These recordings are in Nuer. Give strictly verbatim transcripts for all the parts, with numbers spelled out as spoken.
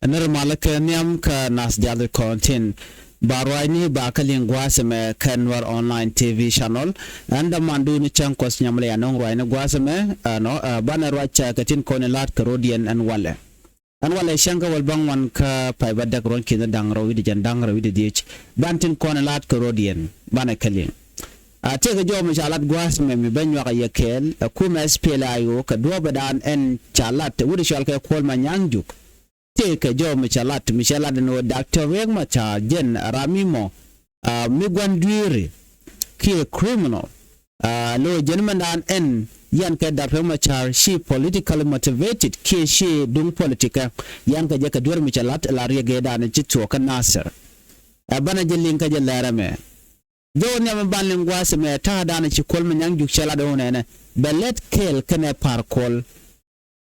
Ni ri malä kɛ nhiam kä nath diaal ti kɔn tin ba ruacni ba kä liŋ gua̱a̱th ɛmɛ kɛ Nuɛr Online T V channel. Ɛn dämandun cäŋ Kuɔth nyamlɛ ya nöŋ ruacni gua̱a̱th ɛmɛ. Ɛnɔ, ɛ, banɛ ruac, ɛ, kɛ tin kɔn in la̱t kɛ rɔ̱diɛn ɛn walɛ. Ɛn walɛ cäŋ kä wäl bäŋuan kä pay bädäk ruɔ̱n ki̱n da̱ŋ rɛw wi̱cdɛ jiɛn da̱ŋ rɛw wi̱cdɛ dhieec. Ban tin kɔn in la̱t kɛ rɔ̱diɛn banɛ kɛ liŋ. A, tëëkɛ jɔw mi ca lat gua̱a̱th ɛmɛ mi bä nyuak a yɛ kɛɛl, ɛ, kumɛ S P L A I O kɛ duɔ̱ɔ̱pɛ daan ɛn ca lat wut cɔal kɛ Kuol Manyaŋ Juk. Tëëkɛ jɔw mi ca lat, mi ca lat ɛn ɣöö Doctor Riek Machar jɛn ram mi mɔ, a, mi gua̱n dueeri kiɛ criminal. A, lo̱ jɛn mɛn daan ɛn yan kɛ Doctor Riek Machar ci politically motivated kiɛ ci duŋ politicä. Yan kɛ jɛ kɛ duer mi ca lat la Riek ëë daan ci thuɔɔk kä Nasir. Ɛ, banɛ jɛ liŋ kä jɛ lɛr ɛmɛ. Jɔw nhiam ban liŋ gua̱a̱th ɛmɛ ta̱a̱ daan ci Kuol Manyaŋ Juk cɛ lat ɣöö nɛnɛ bɛ lät kɛɛl kɛnɛ Par Kuol.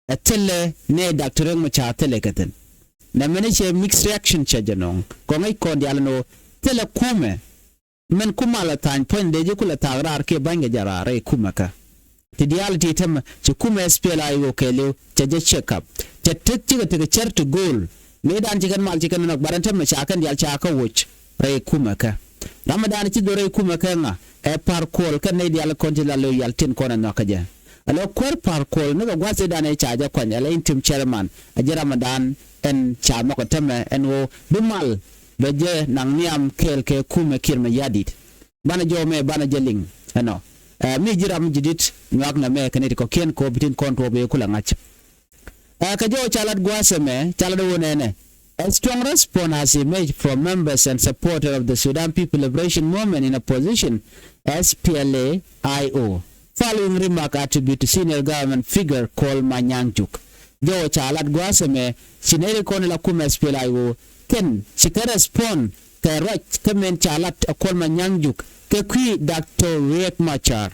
Ɛ thilɛ nɛ Doctor Riek Machar thilɛ kɛ thi̱n. Nɛ mɛn cɛ mixed reaction cɛ jɛ nɔŋ. Kɔŋ ŋäc kɔn diaal ɛn ɣöö thilɛ kumɛ. Mɛn kumɛ la tha̱a̱ny puɔ̱ny dee ji̱ kulɛ thaak raar kiɛ ba̱ny kɛ jɛ raar rɛy kumɛ kä. Ti diaal ti tämɛ ci kumɛ S P L A I O kɛɛliw cɛ jɛ check up. Cɛ tek cikɛ tek cär ti go̱o̱l. Mëëdan ci kɛn mal ci kɛn nɔk, but ɛn tämɛ ca kɛn diaal ca kä woc rɛy kumɛ kä. Ram mi daan ci dhor rɛy kumɛ kä ŋa, ɛ Par Kuol kɛn nɛy diaal kɔn ti la lo̱ yal tin kɔn ɛ nhɔakä jɛ. Ɛ lɔ kuäär Par Kuol nikɛ gua̱th ëëdan ëë ca jɛ kuany, ɛ lɔ interim chairman, ɛ ji̱ ram mi daan ɛn ca nhɔk ɛ tämɛ ɛn ɣöö bi mal bɛ jɛ naŋ nhiam kɛɛl kɛ kumɛ Kiir Mayardit. Banɛ jɔw mɛ banɛ jɛ liŋ ɛnɔ. Ɛ, mi ji̱ ram ji̱ di̱t nyuak nɛmɛ kɛ nɛy ti kɔ̱kiɛn kɛ ɣöö bi tin kɔn tuɔɔk bɛ kulɛ ŋa̱c. Ɛ, kɛ jɔw ca lat gua̱a̱th ɛmɛ ca lat ɣöö nɛnɛ, a strong response has emerged from members and supporters of the Sudan People Liberation Movement in opposition, S P L A I O, following remark attributed to senior government figure Kuol Manyaŋ Juk. Jɔw ca lat gua̱a̱th ɛmɛ ci nɛy ri kɔn la kumɛ S P L A I O kɛn ci kɛ respond kɛ ruac kä mɛn ca lat ɛ Kuol Manyaŋ Juk kɛ kui̱ Doctor Riek Machar.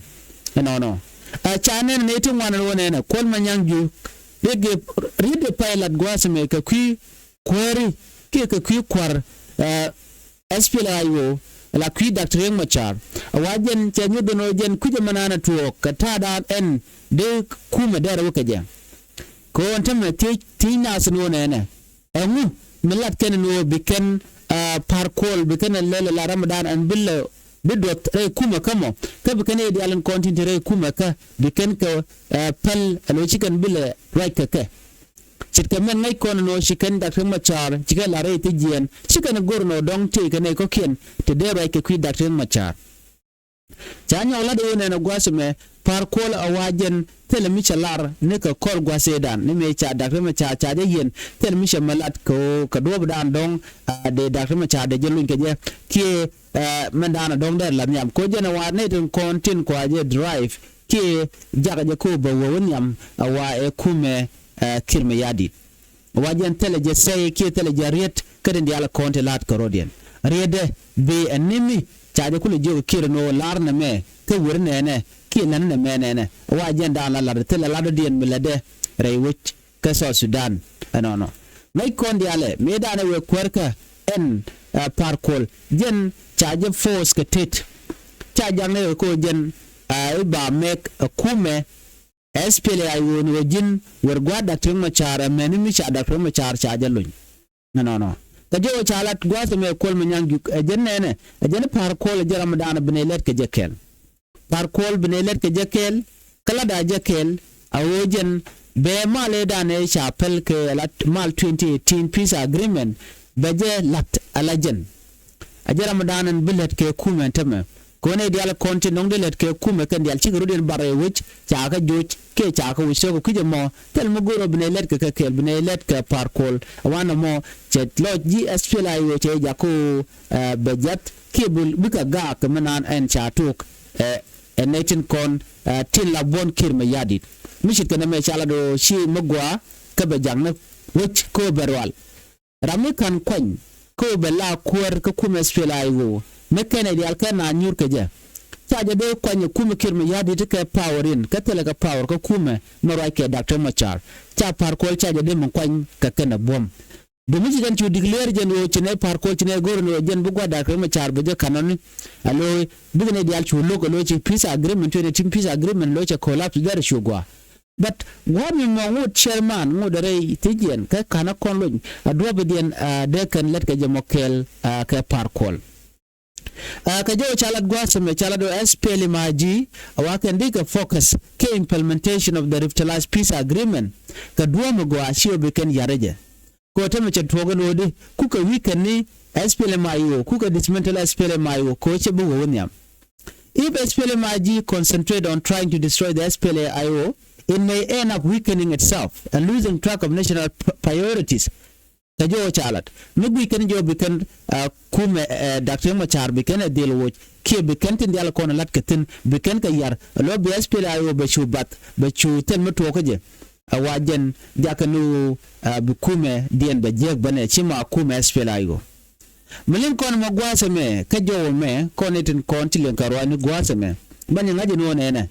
Ɛnɔnɔ. Ɛ, ca nɛn nɛy ti ŋuan ɣöö nɛnɛ Kuol Manyaŋ Juk riet dee, riet dee pay lat gua̱a̱th ɛmɛ kɛ kui̱ kuääri kiɛ kɛ kui̱ kua̱r, ɛ, S P L A I O la kui̱ Doctor Riek Machar. Ɛ wa jɛn cɛ nyuth ɛn ɣöö jɛn kui̱c ɛmɛ naan ɛ tuɔɔk kɛ ta̱a̱dan ɛn dee kumɛ dɛr wä kɛ jɛ. Kɛ ɣöö ɛn tämɛ thiec thiec naath ɛn ɣöö nɛnɛ ɛŋu mi lat kɛn ɛn ɣöö bi kɛn, ɛ, Par Kuol bi kɛn ɛ lɛl ɛ la ram ɛ daan ɛn bi lɛ bi duɔth rɛy kumɛ kä mɔ. Kä bi kɛn ɛ diaal ɛn kɔn tin te rɛy kumɛ kä bi kɛn kɛ, ɛ, päl ɛ lo̱ ci kɛn bi lɛ ruac kɛ kɛ. Ce̱tkɛ mɛn ŋäc kɔn ɛn ɣöö ci kɛn Doctor Riek Machar ci kɛn la rɛy thiec jiɛɛn ci kɛn go̱r ɛn ɣöö dɔ̱ŋ tëëkɛ nɛy kɔ̱kiɛn te dee ruac kɛ kui̱ Doctor Riek Machar. Ca nyɔk lat ɣöö nɛn ɛ gua̱a̱th ɛmɛ Par Kuol ɛ wa jɛn thilɛ mi cɛ lar ni kɛ kɔr gua̱a̱th ëëdan ni mëë ca Doctor Riek Machar ca jɛ yiɛn thilɛ mi cɛ mɛ lat kɛ ɣöö kɛ duɔ̱ɔ̱pdan dɔ̱ŋ, a, dee Doctor Riek Machar dee jɛ luny kɛ jɛ kiɛ, ɛ, mɛndan ɛ dɔ̱ŋ dee la nhiam kɛ ɣöö jɛn ɛ wa nɛy tin kɔn tin kua jɛ drive kiɛ jakɛ jɛ kɛ ɣöö bɛ wä wä nhiam ɛ wa ɛ kumɛ, ɛ, Kiir Mayardit. Wa jɛn thilɛ jɛ sɛy kiɛ thilɛ jɛ riet kä tin diaal kɔn ti la̱t kɛ rɔ̱diɛn. Rietdɛ bi ɛn ni mi ca jɛ kulɛ jiök Kiir ɛn ɣöö lar nɛmɛ kä wër nɛɛnɛ kiɛ län nɛmɛ nɛɛnɛ. Wa jɛn da̱a̱n la la̱t thilɛ la̱t dɔ̱diɛn mi lätdɛ rɛy wec kä South Sudan ɛnɔnɔ. Ŋäc kɔn diaalɛ mëëdan ɛ wëë kuäärkä ɛn, ɛ, Par Kuol jɛn ca jɛ force kɛ tet. Ca jaknɛ kɛ ɣöö jɛn, ɛ, i̱ ba mɛk ɛ kumɛ S P L A I O ni ɣöö ji̱n wër gua̱a̱th Doctor Riek Machar ɛmɛni mi ca Doctor Riek Machar ca jɛ luny. Nɔnɔ. Kɛ jɛ ɣöö ca lat gua̱a̱th ɛmɛ Kuol Manyaŋ Juk ɛ jɛn nɛnɛ, ɛ jɛn Par Kuol ɛ jɛn ramdan bi nɛy lät kɛ jɛ kɛɛl. Par Kuol bi nɛy lät kɛ jɛ kɛɛl, kä latda jɛ kɛɛl, a ɣöö jɛn bɛ mal ëëdan ëë ca päl kɛ lat mal twenty eighteen peace agreement, bɛ jɛ la̱t ala jɛn. A jɛ ramdan ɛn bi lät kɛ kumɛ ɛn tämɛ. Kɛ ɣöö nɛy diaal kɔn tin dɔ̱ŋ dee lät kɛ kumɛ kɛn diaal cikɛ rɔ̱diɛn bar ɛ wec ca kɛ joc kiɛ ca kɛ wec thok kui̱c ɛmɔ thil mi go̱o̱r ɔ bi nɛy lät kɛ kɛ kɛɛl bi nɛy lät kɛ Par Kuol. Ɛ wanɛ mɔ cɛ lɔc ji̱ S P L A I O cɛ jak kä ɣöö, ɛ, bɛ jiath kiɛ bi, bikɛ gaak kɛ mi naan ɛn ca tok, ɛ, ɛ nɛy tin kɔn, ɛ, tin la buɔ̱n Kiir Mayardit. Mi ce̱tkɛ nɛmɛ ca lat ɣöö ci mi gɔaa kä bɛ jaknɛ wec kä ɣöö bɛ rual. Ram mi ka̱n kuany kä ɣöö bɛ la kuäär kä kumɛ S P L A I O mi kɛnɛ diaal kɛ na nyuur kɛ jɛ. Ca jɛ dee kuany ɛ kumɛ Kiir Mayardit kɛ power in kä thilɛ kɛ power kä kumɛ mi ruac kɛ Doctor Machar. Ca Par Kuol ca jɛ dee mi kuany kɛ kɛnɛ buɔ̱m. Duŋ mi ci jɛn cu declare jɛn ɣöö ci nɛy Par Kuol ci nɛy go̱r ɛn ɣöö jɛn bi gua̱th Doctor Machar bi jɛ ka̱n ɔni. A lo̱o̱ bikɛ nɛy diaal cu lo̱k a lo̱o̱ ci peace agreement, twenty eighteen peace agreement lo̱o̱ cɛ collapse derɛ cu gɔaa. But gua̱a̱th mi mɔ ŋot chairman ŋot rɛy thiec yɛn kɛ ka̱n a kɔn lony a duɔ̱ɔ̱pidiɛn, ah, dee kɛn lät kɛ jɛ mɔ kɛɛl, ah, kɛ Par Kuɔl. Ah, kɛ jɔw ca lat gua̱a̱th ɛmɛ ca lat ɣöö S P L M I G a wa kɛn dikɛ focus kɛ implementation of the revitalized peace agreement kɛ duɔ̱ɔ̱p mi gɔaa ci ɣöö bi kɛn ya̱r jɛ. Kɛ ɣöö tämɛ cɛ tuɔɔk ɛn ɣöö di kukɛ weaken ni S P L M I O, kukɛ dismantle S P L M I O kɛ ɣöö cɛ bi wä wä nhiam. If S P L M I G concentrate on trying to destroy the S P L M I O, it may end up weakening itself and losing track of national p- priorities. Kɛ jɔw ca lat mi guic kɛn jɔw bi kɛn, ah, kumɛ, eh, Doctor Riek Machar bi kɛn ɛ dhil woc kiɛ bi kɛn tin dial kɔn lat kɛ thi̱n bi kɛn kɛ yar lɔ bi S P L M I O bɛ cu bath bɛ cu thil mi tuɔɔk kä jɛ. A wa jɛn jakɛ ni ɣöö, ah, bi kumɛ diɛn bɛ jiäk bänɛ ci ma kumɛ S P L M I O. Mi liŋ kɔn mɔ gua̱a̱th ɛmɛ kä jɔw ɛmɛ kɔn itin kɔn ci liŋ kɛ ruac ni gua̱a̱th ɛmɛ. Bä ni ŋa̱c in ɣöö nɛnɛ,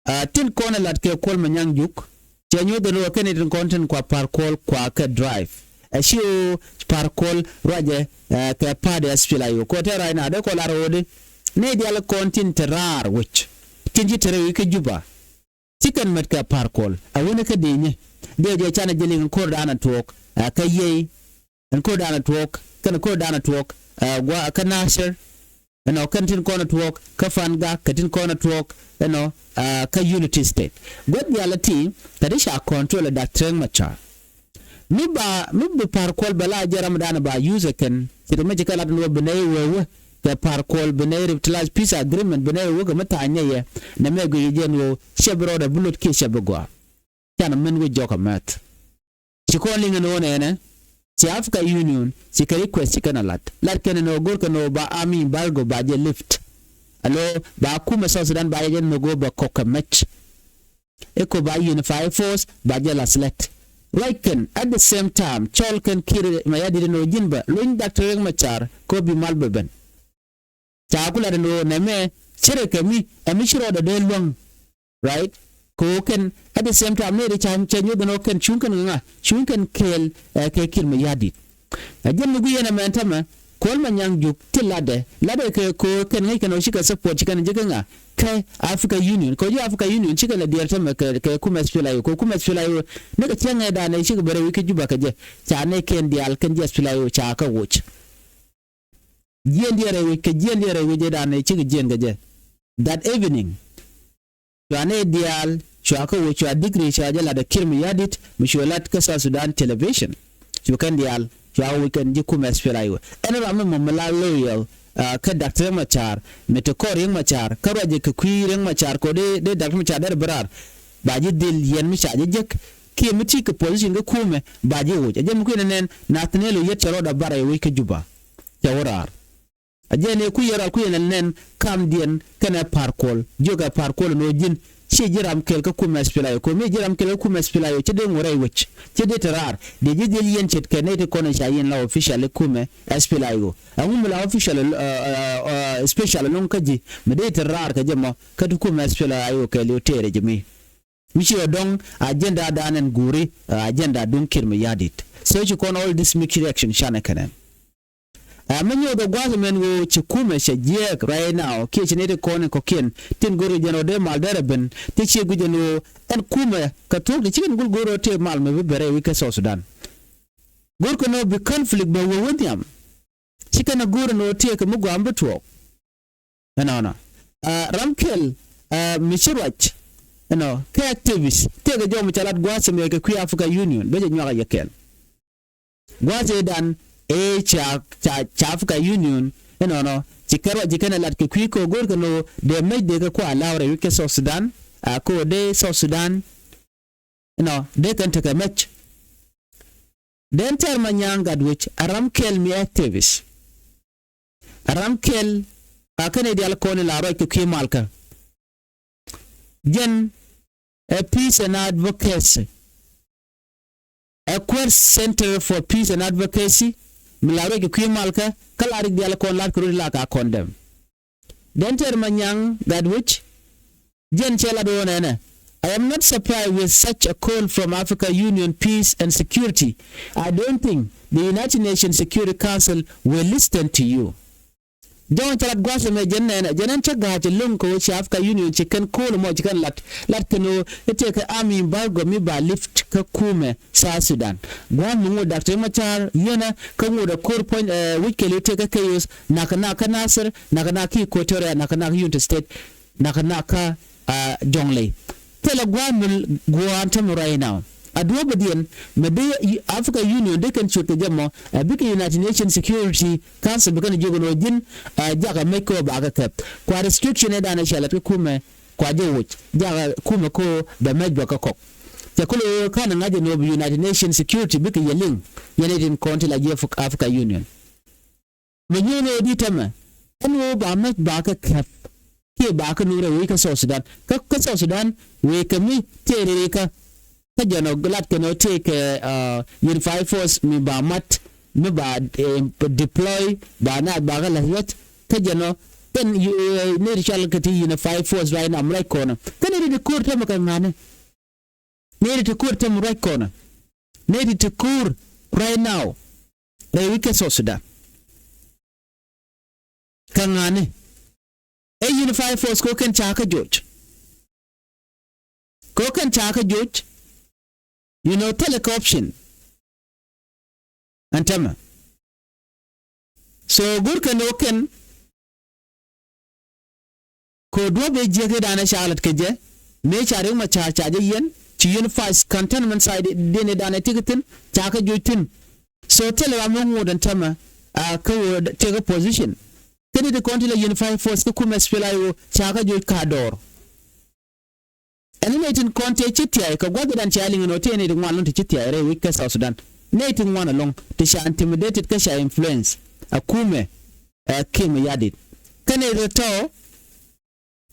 ah, tin kɔn ɛ lat kɛ Kuɔl Manyaŋ Juk cɛ nyuɔth in ɣöö kɛn itin kɔn tin kua Par Kuɔl kua kɛ drive. Ɛ ci ɣöö Par Kuɔl ruacɛ, eh, kɛ party S P L M I O kɛ ɣöö tɛ ruac na dee kɔn lar ɣöö di nɛy dial kɔn tin te raar wec tin ci te rɛy wi̱c kä Juba. Ci kɛn mät kɛ Par Kuɔl a wänɛ kä di̱i̱nyɛ dee jɛ canɛ jɛ liŋ ko̱r daanɛ tuɔɔk, ah, kä Yei ɛn ko̱r daanɛ tuɔɔk kɛn ko̱r daanɛ tuɔɔk, ah, gua̱a̱ kä Nasir. Ɛnɔ kɛn tin kɔn a tuɔɔk kä Fangak kɛ tin kɔn a tuɔɔk ɛnɔ, ah, kä Unity State. Gua̱th diaal a ti kɛ ti ca control ɛ Doctor Riek Machar. Mi ba mi bi Par Kuɔl bɛ la jɛ ram dan ba use kɛn ci ti mi ci kɛ lat ni wä bi nɛy wee wä kɛ Par Kuɔl bi nɛy revitalize peace agreement bi nɛy wee wä kɛ mi tha̱a̱ny nɛ yɛ nɛ mɛ guic jɛn wä cɛ bi rɔɔdɛ bi lot kiɛ cɛ bi gɔaa. Canɛ mɛn wä jɔk a mɛth. Ci kɔn liŋ ɛn ɣöö nɛnɛ ci Africa Union ci kɛ request ci kɛn a lat lat kɛn ɛn ɣöö go̱r kɛn ɣöö ba army embargo ba jɛ lift. Alo ba kumɛ South Sudan ba jɛ jɛ nhök ɣöö bɛ kɔk kɛ mɛc. Ɛ ko ba unify force ba jɛ lath lɛt. Ruac kɛn at the same time cɔl kɛn Kiir Mayardit ɛn ɣöö ji̱n bä luny Doctor Riek Machar ko bi mal bɛ ben. Ca ku lat ɛn ɣöö nɛmɛ ci rɛ kɛ mi ɛ mi ci rɔɔdɛ dee luäŋ. Right? Ko kɛn at the same time nɛy ri ca cɛ nyuɔth ɛn ɣöö kɛn cuŋ kɛn ŋa cuŋ kɛn kɛɛl, eh, kɛ Kiir Mayardit. A jɛn mi guic yɛn ɛmɛn tämɛ Kuɔl Manyaŋ Juk ti latdɛ latdɛ kɛ ko kɛn ŋäc kɛn ɣöö cikɛ support ci kɛn ji̱ kɛ ŋa kɛ Africa Union kɛ ɣöö ji̱ Africa Union cikɛ lɛ diɛɛr tämɛ kɛ kɛ kumɛ S P L M I O kɛ kumɛ S P L M I O. Ni kɛ cäŋ ɛ danɛ cikɛ bɛ rɛy wi̱c kä Juba kɛ jɛ ca nɛy kɛn diaal kɛn ji̱ S P L M I O ca kɛ woc. Jiɛn diɛɛr ɛ wi̱c kɛ jiɛn diɛɛr ɛ wi̱c ɛ danɛ cikɛ jiɛn kɛ jɛ. That evening cua nɛy diaal cua kä wä cua degree cua jɛ lat ɛ Kiir Mayardit mi cua lat kä South Sudan television. Cu kɛn diaal cua wä kɛn ji̱ kumɛ S P L M I O. Ɛn ram mi mɔ mi la loyal, ah, kä Doctor Riek Machar mi te kɔr Riek Machar kä ruacɛ kɛ kui̱ Riek Machar kɔ dee dee Doctor Machar derɛ bi raar. Ba ji̱ dhil yɛn mi ca ji̱ jek kiɛ mi ti kɛ position kä kumɛ ba ji̱ woc. A jɛ mi kui̱n nɛn Nathaniel Oyet cɛ rɔɔdɛ bar ɛ woc kä Juba. Cɛ wä raar. A jɛ ni kui̱ yɛ ral kui̱ yɛ nɛn nɛn kamdiɛn kɛnɛ Par Kuɔl jiök ɛ Par Kuɔl ni wä ji̱n. Ci ji̱ ram kɛl kä kumɛ S P L M I O ko̱mi ji̱ ram kɛl kä kumɛ S P L M I O ci dee ŋuɔrɛ i̱ wec ci dee te raar dee ji̱ dhil yɛn ce̱tkɛ nɛy ti kɔn i̱ ca yɛn la official i̱ kumɛ S P L M I O. Ɛŋu mi la official, uh, uh, uh, special ɛlɔ̱ŋ kä ji̱ mi dee te raar kɛ jɛ mɔ kä ti kumɛ S P L M I O kɛɛliw tëërɛ jɛ mi. Mi ci ɔ dɔ̱ŋ agenda dan ɛn guuri, uh, agenda duŋ Kiir Mayardit. So ci kɔn all this mixed reaction canɛ kɛnɛ. Ɛ mi nyuɔth ɛ gua̱a̱th ɛmɛn ɣöö ci kumɛ cɛ jiɛɛk right now kiɛ ci nɛy ti kɔn in kɔ̱kiɛn tin go̱r kɛ jɛn ɣöö dee mal derɛ ben ti ciɛ guic ɛn ɣöö ɛn kumɛ kɛ thuɔ̱k ti ci kɛn gul go̱r ɣöö tëë mal mi bi bɛrɛ wi̱c kɛ South Sudan. Go̱r kɛn ɣöö bi conflict bɛ wee wä nhiam. Ci kɛn ɛ go̱r ɛn ɣöö tëëkɛ mi gua̱a̱m bi tuɔɔk. Ɛnɔnɔ, ɛ, ram kɛl, ɛ, mi ci ruac ɛnɔ kɛ activist tëëkɛ jɔw mi ca lat gua̱a̱th ɛmɛ kɛ kui̱ Africa Union bɛ jɛ nyuak ɛ yɛ kɛl. Gua̱a̱th ëëdan ëë ca ca ca Africa Union ɛnɔnɔ ci kɛ ruac ci kɛn ɛ lat kɛ kui̱ kɛ ɣöö go̱o̱r kɛ ni ɣöö dee mec dee kɛ kua̱r la̱a̱k rɛy wi̱c kɛ South Sudan. A kɛ ɣöö dee South Sudan ɛnɔ dee kɛn tekɛ mec. Dɛn Tɛr Manyaŋ Gatwec a ram kɛl mi activist. A ram kɛl a kɛn i̱ diaal kɔn in la ruac kɛ kui̱ malkä. Jɛn ɛ peace and advocacy. Ɛ kuäär Center for Peace and Advocacy mi la ruac kɛ kui̱ malkä kä la rik diaal kɔn lat kɛ rot in la ka condemn. Dɛn Tɛr Manyaŋ Gatwec jɛn cɛ lat ɣöö nɛnɛ, I am not surprised with such a call from Africa Union Peace and Security. I don't think the United Nations Security Council will listen to you. Jɔ̱ɔ̱n cä lat gua̱a̱th ɛmɛ jɛn nɛnɛ, jɛn ɛn cä ga̱a̱c ɛlɔ̱ŋ kɛ ɣöö ci Africa Union ci kɛn ko̱o̱l ɛmɔ ci kɛn lat, lat kɛn ɣöö ɛ tëëkɛ army embargo mi ba lift kä kumɛ South Sudan. Gua̱a̱th mi ŋot Dak Riek Machar yieenä kä ŋot ɛ ko̱r puɔ̱ny, eh, wi̱c kɛl ɣöö tëëkɛ chaos, nakä nakä Nasir, nakä nakä Equatoria, nakä nakä Unity State, nakä nakä, ah, Jonglei. Thilɛ gua̱a̱th mi gua̱a̱n tämɛ right now. A duɔ̱ɔ̱pä diɛn mɛ dee Africa Union dee kɛn ciöt kɛ jɛ mɔ, ɛ bikɛ United Nations Security Council bi kɛn jiök ɛn ɣöö ji̱n, ɛ, jakä mec kɛ ɣöö bakɛ kɛp. Kua restriction ëëdan ɛ cɛ lat kä kumɛ kua jɛ woc, jakä kumɛ kɛ ɣöö bɛ mec bä kä kɔk. Cɛ kɛ lo̱ ɣöö ka̱n ɛ ŋa̱c ɛn ɣöö bi United Nations Security bikɛ yɛ liŋ, yɛn ɛ tin kɔn ti la ji̱ Africa Union. Mɛ nyuɔ̱n ɣöö di tämɛ ɛn ɣöö ba mec ba kɛ kɛp kiɛ ba kɛ nuŋ rɛy wec kä South Sudan. Kä, kä South Sudan wëë kɛ mi tëë rɛy kä, kä jɛn ɔ lat kɛn ɔ tëë kɛ, uh, Unified Force mi ba mat, mi ba, eh, deploy, ba naath ba kɛ la̱th ruac. Kä jɛn ɔ kɛn, eh, nɛy ti cɔal kɛ ti Unified Force right now mi ruac kɔnä. Kä nɛy ti ti ko̱r tämɛ kɛ ŋa̱ni. Nɛy ti ti ko̱r tämɛ ruac kɔnä. Nɛy ti ti ko̱r right now rɛy wec kä South Sudan. Kä ŋa̱ni. Ɛ Unified Force kɛ ɣöö kɛn ca kä joc. Kɛ ɣöö kɛn ca kä joc. You know, thilɛ kɛ option. Ɛn tämɛ. So go̱r kɛn ɣöö kɛn kɛ ɣöö duɔ̱p ëë jiäk ëëdan ɛ ca lat kɛ jɛ. Mëë ca Riek Machar ca jɛ yiɛn ci Unified Cantonment Site diɛn ëëdan ɛ ti kɛ thi̱n ca kä joc thi̱n. So thilɛ ram mi ŋot ɛn tämɛ, ah, kä ɣöö tëëkɛ position. Kä nɛy ti kɔn ti la Unified Force kä kumɛ SPLA-IO ca kä joc ka dɔɔr. Ɛn nɛy tin kɔn tëë ci thiay kɛ gua̱th ëëdan cia liŋ ɛn ɣöö tëë nɛy ti ŋuan ɛlɔ̱ŋ ti ci thiay rɛy wec kä South Sudan. Nɛy ti ŋuan ɛlɔ̱ŋ ti ca intimidated kä ca influence. A kumɛ, ɛ, Kiir Mayardit. Kä nɛy ti tɔ̱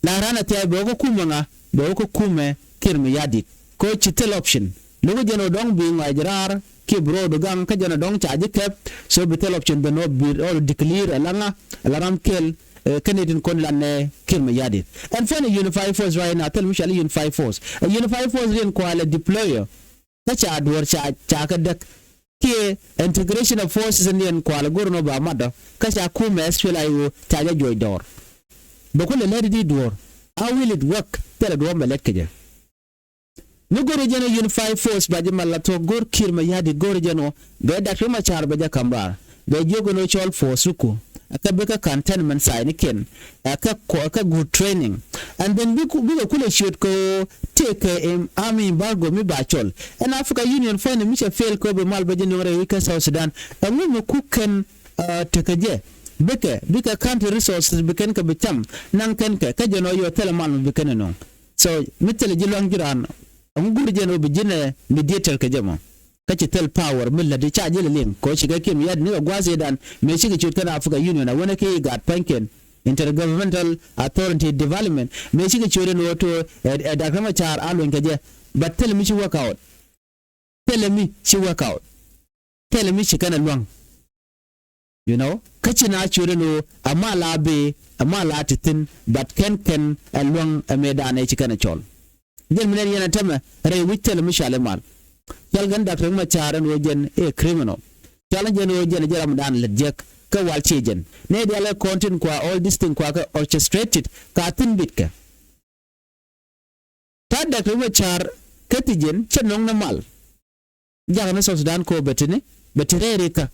la raan a thiay bɛ wä kä kumɛ ŋa, bɛ wä kä kumɛ Kiir Mayardit. Kɛ ɣöö ci thil option. Lo̱k jɛn ɣöö dɔ̱ŋ bi ŋɔac raar kiɛ bi ro̱o̱du gaŋ kä jɛn ɣöö dɔ̱ŋ ca ji̱ kɛp. So bi thil option ben ɣöö bi ro̱o̱du declare ala ŋa, ala ram kɛl, eh, kä nɛy tin kɔn lan nɛ Kiir Mayardit. Ɛn fɛn ɛ Unified Force right now, thil mi cɔal i̱ Unified Force. Ɛ Unified Force riɛn kualɛ deploy ɔ. Kä ca duɔ̱ɔ̱r ca, ca kɛ däk. Kiɛ integration of forces in diɛn kualɛ go̱r nɔ ba matdɔ. Kä ca kumɛ SPLA-IO ca jɛ juɔc dɔɔr. Bɛ kulɛ lät di duɔ̱ɔ̱r. How will it work? Thilɛ duɔ̱ɔ̱r bɛ lät kɛ jɛ. Mi go̱r jɛn ɔ Unified Force ba ji̱ mal la thuɔ̱k go̱r Kiir Mayardit go̱r jɛn ɔ bɛ Dak Riek Machar bɛ jɛ ka̱m raar. Bɛ jiök ɛn ɣöö cɔl force ku. Kä bikɛ cantonment site ni kiɛn. Kä kɔ, kä good training. And then bikɛ, bikɛ kulɛ ciöt kɛ ɣöö tëëkɛ, em, army embargo mi ba cɔl. Ɛn Africa Union fund mi cɛ fail kɛ ɣöö bi mal bɛ ji̱ nöŋ rɛy wec kä South Sudan. Ɛŋu mi kuk kɛn, ah, tekɛ jɛ. Bikɛ, bikɛ country resources bi kɛn kɛ bi cam. Naŋ kɛn kɛ, kä jɛn ɔ yɔ thilɛ mal mi bi kɛn ɛ nöŋ. So mi thilɛ ji̱ lua̱ŋ ji̱ raan, ɛŋu go̱r jɛn ɣöö bi ji̱n ɛ mediator kɛ jɛ mɔ. Kä ci thil power mi lätdi ca ji̱ lɛ liŋ kɛ ɣöö cikɛ Kiir Mayardit nikɛ gua̱a̱th ëëdan mëë cikɛ ciöt kɛn Africa Union a wänɛ kɛ IGAD pa̱nykiɛn, Intergovernmental Authority Development, mëë cikɛ ciöt ɛn ɣöö to ɛ, ɛ Dak Riek Machar a luɔ̱ny kɛ jɛ. But thilɛ mi ci work out. Thilɛ mi ci work out. Thilɛ mi ci kɛn ɛ lua̱ŋ. You know, kä ci na ciöt ɛn ɣöö a mal a bëë, a mal a ti thi̱n, but kɛn kɛn ɛ luäŋ ɛ mëëdan ëë ci kɛn ɛ cɔl. Jɛn mi nɛn yɛn ɛ tämɛ rɛy wi̱c thilɛ mi cɔal i̱ mal. Cɔal kɛn Dak Riek Machar ɛn ɣöö jɛn ɛ criminal. Cɔal jɛn ɣöö jɛn ɛ jɛn ramdan lät jiäk kä wal cië jɛn. Nɛy diaal ɛ kɔn tin kua all this thing kua kɛ orchestrated ka thi̱n bitkɛ. Ta̱a̱ Dak Riek Machar kä ti jiɛn cɛ nɔŋ ni mal. Jakä ni South Sudan kɔ bɛ tini bɛ ti rɛy rikä.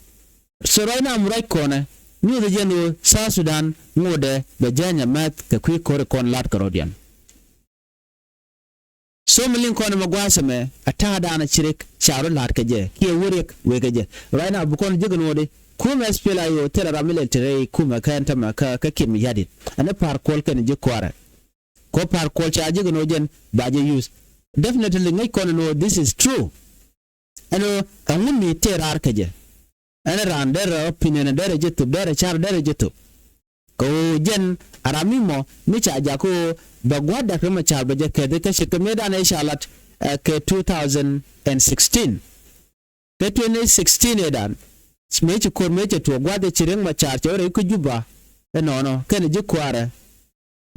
So right now mi ruac kɔnɛ nyuuth jɛn ɣöö South Sudan ŋotdɛ bɛ jääny a mɛth kɛ kui̱ ko̱ri kɔn la̱t kɛ rɔ̱diɛn. So mi liŋ kɔn ɛmɛ gua̱a̱th ɛmɛ a ta̱a̱ da̱a̱n a ci Riek ca rɔ la̱t kɛ jɛ kiɛ wä Riek wëë kɛ jɛ. Right now bi kɔn ji̱ kɛ nuɔɔdi kumɛ SPLA-IO thilɛ ram mi lɛl ti rɛy kumɛ kɛn tämɛ kä, kä Kiir Mayardit. Ɛn ɛ pa̱a̱r kuɔl kɛn ji̱ kua̱rɛ. Kɔ pa̱a̱r kuɔl ca ji̱ kɛ nuɔɔdi jɛn ba jɛ use. Definitely ŋäc kɔn ɛn ɣöö this is true. Ɛn ɣöö ɛŋu mi tëë raar kɛ jɛ. Ɛn raan derɛ opinion derɛ jɛ thop derɛ car derɛ jɛ thop. Kɛ ɣöö jɛn a ram mi mɔ mi ca jak ɣöö bɛ gua̱a̱th Dak Riek Machar bɛ jɛ kɛth kä ce̱tkɛ mëëdan ëë ca lat, eh, kɛ two thousand and sixteen. Kɛ twenty sixteen ëëdan mëë ci ko̱r mëë cɛ tuɔɔk gua̱a̱th ëë ci Riek Machar cɛ wä rɛy kä Juba. Ɛnɔnɔ kɛnɛ ji̱ kua̱rɛ.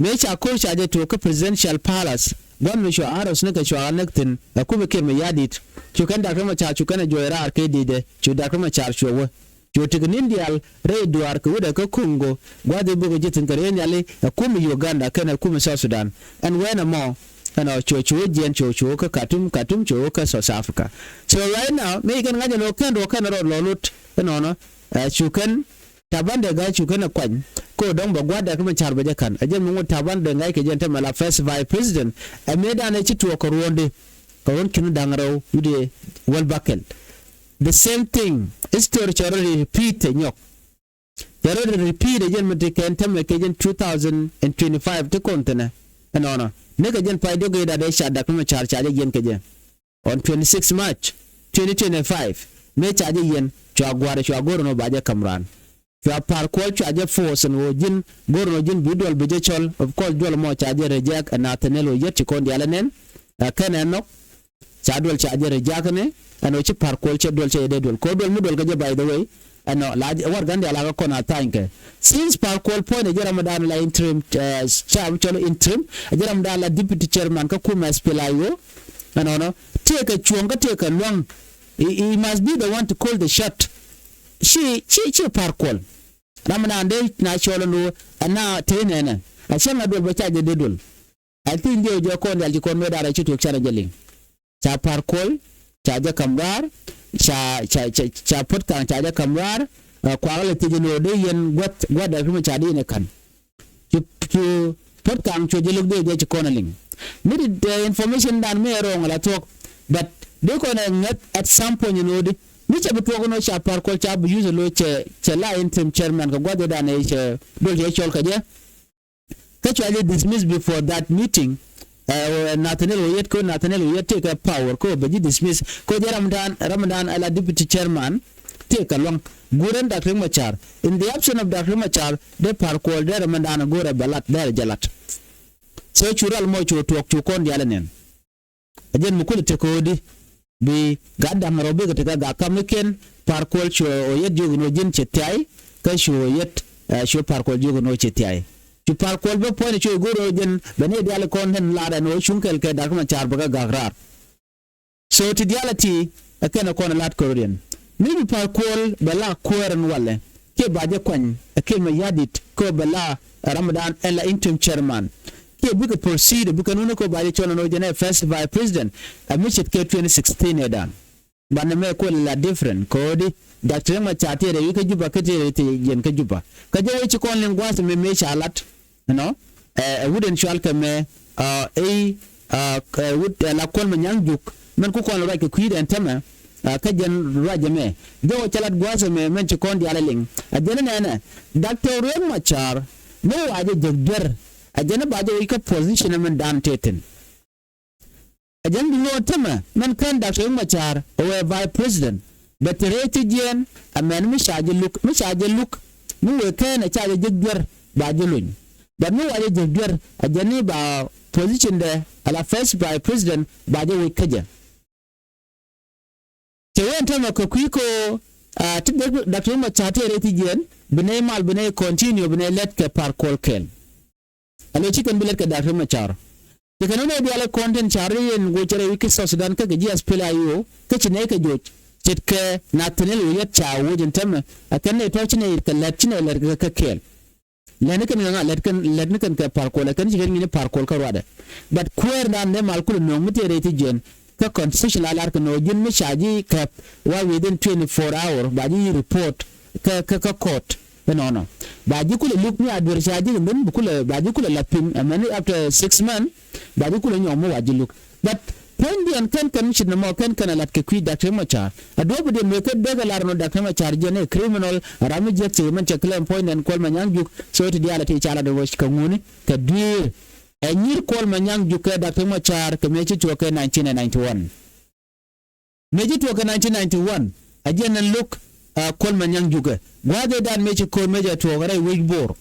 Mëë ca ko̱r ca jɛ tuɔɔk kä Presidential Palace gua̱n mi cua Arrows ni kɛ cua ɣä näk thi̱n ɛ kumɛ Kiir Mayardit. Cu kɛn Dak Riek Machar cu kɛn ɛ juɔc raar kɛ di̱tdɛ cu Dak Riek Machar cuɛ wä. Cu tekɛ ni̱n diaal rɛy duaar kɛ wi̱cdɛ kä Congo, gua̱a̱th i̱ bikɛ ji̱ thi̱n kɛ rɛy nhiali ɛ kumɛ Uganda kɛnɛ kumɛ South Sudan. Ɛn wɛnɛ mɔ ɛnɔ cu cu jiɛn cu cu kä Khartoum, Khartoum cu kä South Africa. So right now mëë kɛn ŋa̱c ɛn ɣöö kɛn ruɔ̱k kɛn rɔ lɔ lot ɛnɔnɔ, ɛ, cu kɛn Taban Deng Gai cu kɛn ɛ kuany kɛ ɣöö dɔ̱ŋ bɛ gua̱a̱th Dr. Machar bɛ jɛ ka̱n. Ɛ jɛn mi ŋut Taban Deng Gai kɛ jɛn tämɛ la first vice president. Ɛ mëëdan ɛ ci tuɔɔk kɛ ruɔ̱ɔ̱ndi kɛ ruɔ̱n ki̱n da̱ŋ rɛw wi̱cdɛ wäl bäkɛl. The same thing. History cɛ rɔ repeat ɛ nyɔk. Cɛ rɔ repeat ɛ jɛn mi ti kɛn tämɛ kɛ jɛn two thousand and twenty-five ti kɔn thi̱nɛ. Ɛnɔnɔ nikɛ jɛn pay diɔ̱k i̱ dat ɛ ca Dr. Machar ca jɛ yiɛn kɛ jɛ on twenty-six March twenty twenty-five. Mëë ca jɛ yiɛn cua gua̱a̱r cua go̱r ɛn ɣöö ba jɛ ka̱m raan. Cua Par Kuol cua jɛ force ɛn ɣöö ji̱n go̱r ɛn ɣöö ji̱n bi duɔl bi jɛ cɔl. Of course duɔl mɔ ca jɛ reject ɛ Nathaniel Oyet ci kɔn diaal ɛ nɛn. Ɛ kɛn ɛ nhɔk ca duɔl ca jɛ reject ni ɛn ɣöö ci Par Kuol cɛ duɔl cɛ jɛ dee duɔl kɛ ɣöö duɔl mi duɔl kɛ jɛ, by the way. Ɛnɔ la warɛgakdan diaal la kɛ kɔn a tha̱a̱ny kɛ. Since Par Kuol puɔ̱ny ɛ jɛ ramdan la interim, ɛ, ca bi cɔl interim, ɛ jɛ ramdan la deputy chairman kä kumɛ S P L A I O. Ɛnɔnɔ tëëkɛ cuɔ̱ŋ kä tëëkɛ lua̱ŋ. He, he must be the one to call the shot. Ci, ci, ci Par Kuol. Ramdan dee na cɔl ɛn ɣöö ɛna tëë nɛnɛ a cäŋ a duɔl bä ca jɛ dee duɔl. I think diɛ jɛ kɔn diaal ci kɔn mëë da̱rɛ ci tuɔk canɛ jɛ liŋ. Ca Par Kuol ca jɛ ka̱m raar. Ca, ca, ca, ca Puɔ̱t Ka̱ŋ ca jɛ ka̱m raar. Ɛ, kuakä lɛ thiec ɛn ɣöö dee yɛn gua̱th, gua̱th Dr. Machar dee yɛn ɛ ka̱n. Cu, cu Puɔ̱t Ka̱ŋ cu jɛ lo̱k dee jɛ ci kɔn ɛ liŋ. Mi ti, ɛ, information dan mi ɛ rɔ̱ŋ ala thuɔ̱k. But dee kɔn ɛ ŋäth at some point ɛn ɣöö di mi cɛ bi tuɔk ɛn ɣöö ca Par Kuol ca bi use ɛ lo̱ cɛ, cɛ la interim chairman kɛ gua̱th ɛ dan ɛ cɛ duɔl cɛ cɔl kɛ jɛ. Kä cua jɛ dismiss before that meeting. Ɛ, Nathaniel Oyet, kɛ Nathaniel Oyet tëëkɛ power kɛ bɛ ji̱ dismiss kɛ jɛ ramdan, ramdan ala deputy chairman tëëkɛ lua̱ŋ. Guur ɛn Dr. Machar. In the absence of Dr. Machar dee Par Kuol dee ramdan go̱rɛ bɛ lat, dee rɛ jɛ lat. So cu ral mɔ cu tuɔk cu kɔn diaal ɛ nɛn. A jɛn mi kulɛ tekɛ ɣöö di bi gat da̱ŋ rɛw bikɛ tekɛ gat kamnikiɛn. Par Kuol cu Oyet jiök ɛn ɣöö ji̱n cɛ thiay. Kä cu Oyet, ɛ, cu Par Kuol jiök ɛn ɣöö cɛ thiay. Cu Par Kuol bä puɔ̱ny cu go̱r ɣöö jɛn bɛ ni diaal kɔn kɛn lar ɛn ɣöö cuŋ kɛl kɛ Dr. Machar bɛ kɛ gak raar. So ti diaal a ti ɛ kɛn ɛ kɔn ɛ lat kɛ rɔ̱diɛn. Mi bi Par Kuol bɛ la kuäär ɛn walɛ kiɛ ba jɛ kuany ɛ kiɛ mɛ ya̱di̱t kɛ bɛ la ɛ ramdan ɛn la interim chairman. Kiɛ bikɛ proceed bikɛ nuni kɛ ba jɛ cɔl ɛn ɣöö jɛn ɛ first vice president. Ɛ mi ce̱tkɛ twenty sixteen ɛ dan. Banɛ mɛ kuɛl la different kɛ ɣöö di Dr. Riek Machar tëë rɛy wi̱c kä Juba kä tëë rɛy ti jiɛn kä Juba. Kä jɛ wec ci kɔn liŋ gua̱a̱th mi mëë ca lat. You know, ɛ, ɛ wut ɛn cual kɛ mɛ, ɛ, ɛ, ɛ, wut, ɛ, la Kuol Manyang Juk, mɛn ku kɔn ruac kɛ kui̱dɛ ɛn tämɛ, ɛ, kä jɛn ruac ɛmɛ. Jɛ wä cɛ lat gua̱a̱th ɛmɛ, mɛn ci kɔn diaal ɛ liŋ. Ɛ jɛn ɛ nɛnɛ, Dr. Riek Machar, mi wa jɛ jek duer, ɛ jɛn ɛ ba jɛ wec kä position ɛmɛn dan tëë thi̱n. Ɛ jɛn bi luɔt tämɛ mɛn kän Dr. Riek Machar ɛ wee vice president. Bɛ te rɛy ti jiɛɛn ɛ mɛn mi ca jɛ luk, mi ca jɛ luk, mi wee kɛn ɛ ca jɛ jek duer ba jɛ luny. But mi wa jɛ jek duer ɛ jɛn ni ba position dɛ ala first vice president ba jɛ wec kä jɛ. Cɛ wee ɛn tämɛ kɛ kui̱ ko, ah, ti Dr. Riek Machar tëë rɛy ti jiɛɛn, bi nɛy mal, bi nɛy continue, bi nɛy lɛt kɛ Par Kuol kɛɛl. Alo ci kɛn bi lɛt kɛ Dr. Riek Machar. Ci kɛn wä nɛy diaal ɛ kɔn tin ca rɛy yɛn go̱o̱c cɛ rɛy wi̱c kä South Sudan kä kɛ ji̱ S P L A I O kä ci nɛy kɛ joc. Ce̱tkɛ Nathaniel Oyet ca woc ɛn tämɛ. Ɛ kɛn nɛy tɔ̱ ci nɛy kɛ lɛt, ci nɛy lɛt kɛ kɛɛl. Lɛt ni kɛn kɛ ŋa, lɛt kɛn, lɛt ni kɛn kɛ Par Kuol, ɛ kɛn ci kɛn ŋi̱ni Par Kuol kä ruadɛ. But kuäär dan dee mal kulɛ nööŋ mi tëë rɛy ti jiɛn. Kä constitution la lar kɛ nɔ ji̱n mi ca ji̱ kɛp wa within twenty-four hour ba ji̱ report kä, kä, kä court. Inɔnɔ ba ji̱ kulɛ luk mi a duer ca ji̱ kɛ ben bi kulɛ, ba ji̱ kulɛ la piny. Ɛmɛni after six months ba ji̱ kulɛ nyɔk mi wa ji̱ luk. But puɔ̱nydiɛn kɛn kɛn mi cit nɔmɔ kɛn kɛn a lat kɛ kui̱ Dr. Machar. A duɔ̱ɔ̱p diɛn wek kä dee kɛ lar nɔ Dr. Machar jiɛn ɛ criminal, a ram mi jiäk cik mɛn cɛ claim puɔ̱nydiɛn Kuol Manyang Juk. So ti diaal a ti ca lat wec kɛ ŋuni kɛ dui̱i̱r. Ɛ nyir Kuol Manyang Juk kɛ Dr. Machar kɛ mëë ci tuɔɔk kɛ nineteen ninety-one. Mëë ci tuɔɔk kɛ nineteen ninety-one, a jiɛn ɛn lo̱k, ah, Kuol Manyang Jukɛ. Gua̱a̱th ëëdan mëë ci ko̱r mëë jɛ tuɔɔk rɛy wec Bor.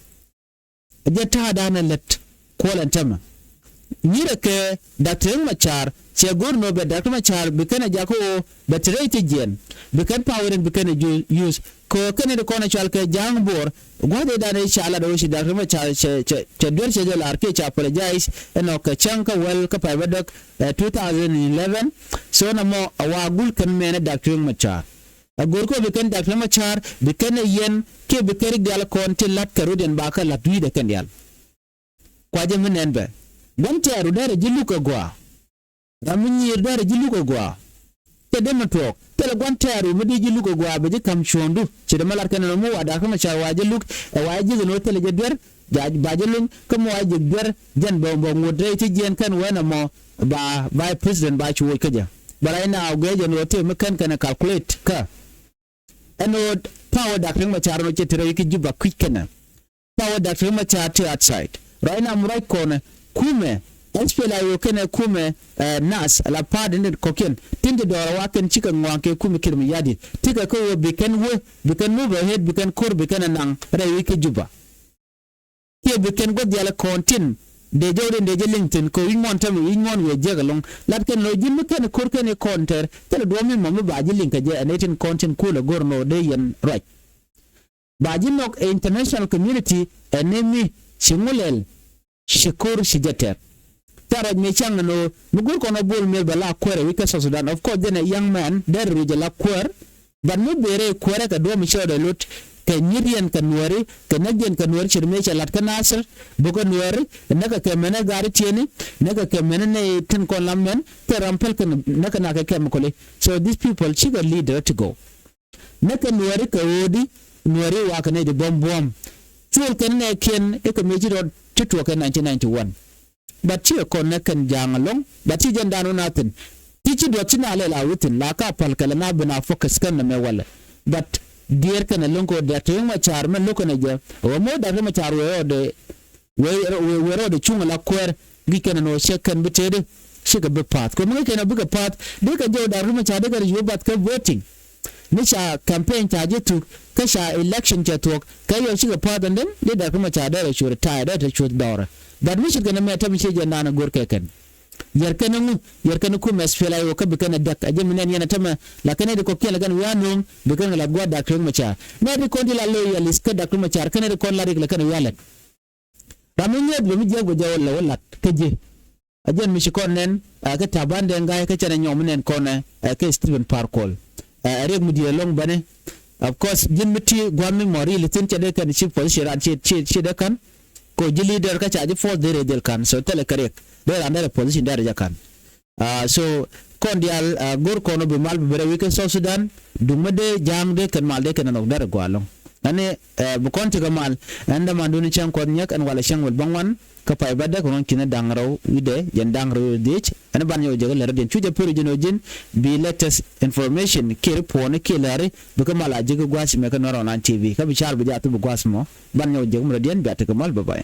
A jɛ ta̱a̱dan ɛ lät Kuol ɛn tämɛ. Nyirɛ kɛ Dr. Riek Machar, cɛ go̱r nɔ bɛ Dr. Machar, bi kɛn ɛ jakä ɣöö bɛ te rɛy ti jiɛn. Bi kɛn power in bi kɛn ɛ ju-, use. Kɛ ɣöö kɛn in kɔn ɛ cɔal kɛ Ja̱a̱ŋ Bor. Gua̱a̱th ëëdan ëë ca lat ɣöö ci Dr. Machar cɛ, cɛ, cɛ duer cɛ jɛ lar kiɛ ca apologize. Ɛnɔ kɛ cäŋ kä wäl kä pay bädäk, eh, two thousand eleven. So nɔmɔ a wa gul kɛn mɛn ɛ Dr. Riek Machar. A go̱r kɔ bi kɛn Dak Riek Machar bi kɛn ɛ yɛn kiɛ bi kɛn rik diaal kɔn ti la̱t kɛ rut yɛn ba kɛ la̱t wi̱i̱dɛ kɛn diaal. Kuacä mi nɛn bɛ gua̱n tɛɛru derɛ ji̱ luk ɛ gɔaa. Ram mi nyiir derɛ ji̱ luk ɛ gɔaa. Cɛ dee mi tuɔɔk thilɛ gua̱n tɛɛru mi di ji̱ luk ɛ gɔaa bɛ ji̱ ka̱m cuɔ̱ɔ̱ŋdu. Ci dee mi lat kɛn ɛn ɔ mi wa Dak Riek Machar wa ji̱ luk ɛ wa ji̱ ji̱ kɛ ni ɣöö thilɛ jɛ duer. Ba ji̱ luny kä mi wa ji̱ duer jɛn bɛ bɛ ŋot rɛy ti jiɛn kɛn wee nɛ mɔ ba vice president ba ci woc kä jɛ. But right now guiɛ jɛn ɣöö thil mi kɛn kɛn ɛ calculate kä ɛn ɣöö power Dak Riek Machar ɛn ɣöö cɛ ti rɛy kä Juba kui̱c kɛnɛ. Power Dak Riek Machar ti outside. Right now mi ruac kɔnɛ kumɛ S P L A I O kɛnɛ kumɛ, eh, NAS ala pa̱a̱t in kɔ̱kiɛn tin ti dɔɔr a wa kɛn cikɛ ŋɔaŋ kɛ kumɛ Kiir Mayardit. Tikɛ kä ɣöö bi kɛn wee bi kɛn move ahead bi kɛn ko̱r bi kɛn ɛ naŋ rɛy wi̱c kä Juba. Kiɛ bi kɛn gua̱th diaal kɔn tin dee jɔwdɛ dee jɛ liŋ thi̱n kɛ wi̱c muɔ̱ɔ̱n tɛmɛ wi̱c muɔ̱ɔ̱n wi̱i̱ jiäk ɛlɔ̱ŋ. Lat kɛn lo̱c ji̱n mi kɛn ko̱r kɛn i̱ kɔn tɛr thilɛ duɔ̱ɔ̱p mi mɔ mi ba ji̱ liŋ kɛ jɛ ɛn ɛ tin kɔn tin kulɛ go̱r nɔ dee yɛn ruac. Ba ji̱ nhɔk ɛ international community ɛn ɛ mi ci ŋulɛl ci ko̱r ci jɛ tɛr. Ca ruac mi caŋ ɛn ɣöö mi go̱r kɔn ɔ Bol Mel bɛ la kuäär ɛ wi̱c kä South Sudan. Of course jɛn ɛ young man derɛ ruic ɛ la kuäär. But mi bëë rɛy kuäärä kɛ duɔ̱ɔ̱p mi cɛ rɔ dee lot kɛ nyiriɛn kɛ nuääri kɛ näkdiɛn kɛ nuääri ce̱t mëë cɛ la̱t kä Nasir bukɛ nuääri näkɛ kɛ mɛnɛ gaari tiɛni näkɛ kɛ mɛnɛ nɛy tin kɔn la mɛn kɛ ram päl kɛ näkɛ nakɛ kɛmikɔli. So these people cikɛ leader ti gɔw. Näkɛ nuääri kɛ ɣöödi nuääri wakɛ nɛy di buɔ̱m buɔ̱m. Cuɔl kɛn nɛɛkiɛn i̱ kɛ mëë ci rɔ ti tuɔɔk kɛ nineteen ninety-one. But cikɛ kɔn nɛ kɛn ja̱a̱ŋ ɛlɔ̱ŋ. But ci jɛn dan wä na thi̱n ti ci duɔth ci na lɛl a wä thi̱n la ka päl kɛlɛ na ben a focus kɛn nɛ mɛ walɛ. But diɛɛr kɛn ɛlɔ̱ŋ kɛ wä Dak Riek Machar mɛn lo̱k kɛn ɛ jɛ ɛ wä mo̱o̱ Dak Riek Machar wee rɔɔdɛ wee wee rɔɔdɛ cuŋ ala kuɛɛr. Gi̱c kɛn ɛn ɣöö cɛ kɛn bi tëëdɛ cikɛ bi pa̱a̱th kɛ mi ŋäc kɛn ɛ bikɛ pa̱a̱th dee kɛ jɛ wä Dak Riek Machar dee kɛ rɔ yuɔ̱p bath kä voting. Ni ca campaign ca jɛ thuk kä ca election cɛ thuɔ̱k kɛ yɔw cikɛ pa̱a̱th ɛn den dee Dak Riek Machar dee rɔ cuɔ̱r retire dee te cuɔ̱th dɔɔrɛ. But mi ce̱tkɛ ni mɛ tɛm ciɛ jɛ naan ɛ go̱r kɛ kɛn. Yɛr kɛn ŋu yɛr kɛn kum S P L A I O kä bi kɛn ɛ däk a jɛ mi nɛn yɛn ɛ tämɛ la kɛn ɛ di kɔkiɛn la kɛn wi̱i̱ a no̱o̱ŋ bi kɛn ɛ la gua̱a̱th Dak Riek Machar. Nɛ di kɔn di la loyalist kä Dak Riek Machar kɛn ɛ di kɔn la rik la kɛn ɛ wi̱i̱ a lɛt. Ram mi ŋi̱eth bɛ mi jiɛk bɛ jɛ wä lɛ wä lat kä ji̱. A jɛn mi ci kɔn nɛn ɛ kä Taban Deng Gai kä cɛn ɛ nyɔk mi nɛn kɔn ɛ kä Stephen Par Kuol. Ɛ riɛk mi di̱i̱t ɛlɔ̱ŋ bäni. Of course ji̱n mi ti gua̱n mi mɔ riil thi̱n cɛ dee kɛn ci position ran ci ci ci dee ka̱n. Ko ji̱ leader kä ca ji̱ force dee rɛy dhil ka̱n so thilɛ kɛ riɛk dee ran dee rɛ position dee rɛ jɛ ka̱n. Ah, so kɔn diaal, ah, go̱r kɔn ɔ bi mal bi bɛ rɛ wi̱i̱ kä South Sudan. Duŋ mi dee ja̱a̱ŋ dee kɛn mal dee kɛn ɛ nhɔk dee rɛ gua̱a̱ ɛlɔ̱ŋ. Ɛn ni, eh, bi kɔn tekɛ mal ɛn dämandun cäŋ kuɔth nyäk ɛn walɛ cäŋ wel bäŋuan. Kä pay bädɛ kɛ ɣän ki̱n da̱ŋ rɛw wi̱cdɛ jɛn da̱ŋ rɛw dhiec ɛn ban nyɔk jek lɛr diɛn cu jɛ pär ji̱n ɣöö ji̱n bi latest information kiɛ ri puɔ̱ɔ̱ni kiɛ lɛri. Bi kä mal a jek gua̱a̱th mɛ kä Nuɛr Online T V kä bi car bi jɛ a thop bi gua̱a̱th mɔ ban nyɔk jek mɛ rɔ diɛn bia tekɛ mal bä bay.